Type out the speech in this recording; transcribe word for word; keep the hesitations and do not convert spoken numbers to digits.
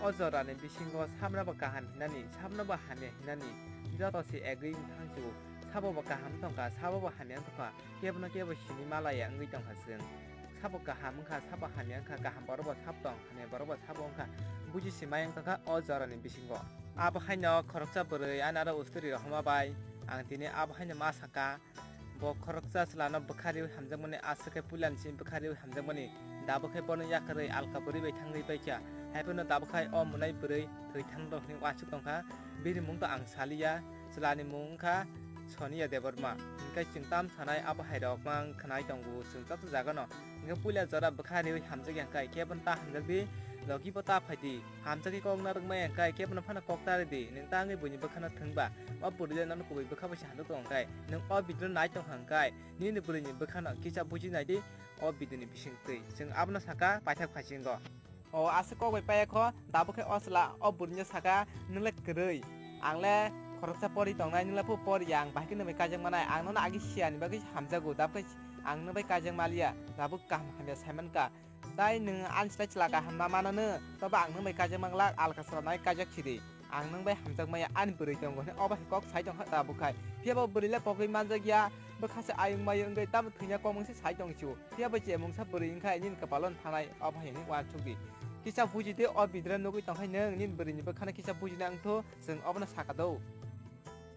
O jorani bisingo sabno bo kaham hinani, sabno bo hamya hinani joto se agreeing thangsu. Sabo bo kaham tongkha, sabo bo hamya tongkha, kebono kebo sini malaya wngwi tongkha chwng. Sabo kaham wngkha, sabo hamya wngkha, kaham borok bo sab tong, hamya borok bo sabo wngkha, buji se mai wngkha o jorani bisingo. Abo haino khoroksa bwrwi ani aro usturi rohorma bai ang tini abo haino ma sakha. Bo khoroksa chwlano bwkha riwi hamjakmani, aswk khe puilani simi bwkha riwi hamjakmani. Dabo khe bono yakarwi alka bwrwi bai thangwi paikha. Haiphano dabo khai o mwnai bwrwi thwi thangrok hinwi uansuk tongkha. Bini mung to ang saliya, chwlani mung wngkha Sonia Debbarma. Hinkhe chwng tam sanai abo hairok mang khwnai tongo chwng joto jagano. Hinkhe puila jora bwkha riwi hamjakya hinkhe khe bono ta hamjakdi, logi bo ta phaidi. Hamjakhe kok narwkmaya hinkhe khe bono phano kok ta ridi. Nwng ta wngwi buini bwkhano thwngba. O bwrwile nono kubui bwkha bai se hamjak tongo hinkhe, nwng o video no nai tongkha hinkhe, nini bwrwini bwkhano kisa buji naidi o video ni bisingtwi. Chwng abono sakha paithak phasingo. O aswk kok bai paiya kho, dabo khe o chwla o bwrwino sakha, "Nwng le kwrwi, ang le khoroksa pori tongnai, nwng le pho poriya, ang bahai khe nwng bai kaijakmanai, ang nono agi siyani bagwi hamjago, dabo khe ang nwng bai kaijakmaliya, dabo kaham hamya saimankha." Tai nwng ani slai chwla kaham ma mano nw, tobo ang nwng bai kaijak manglak, alka chwla nai kaijak sidi. Ang nwng bai hamjak maya, ani bwrwi tongo hwnwi obo hai kok sai tongkha tabuk khai. Phiya bo bwrwi le pogwi manjak ya, bwkha se ayung mayung wngwi tamo thwina kok mung se sai tong chu. Phiya bo je mungsa bwrwi wngkha nini kwpalo thanai, obo hai hwnwi uansuk di. Kisa buji di, o bidre nugwi tongkhai nwng, nini bwrwini bwkhano kisa bujina wngthu, chwng obono saka do.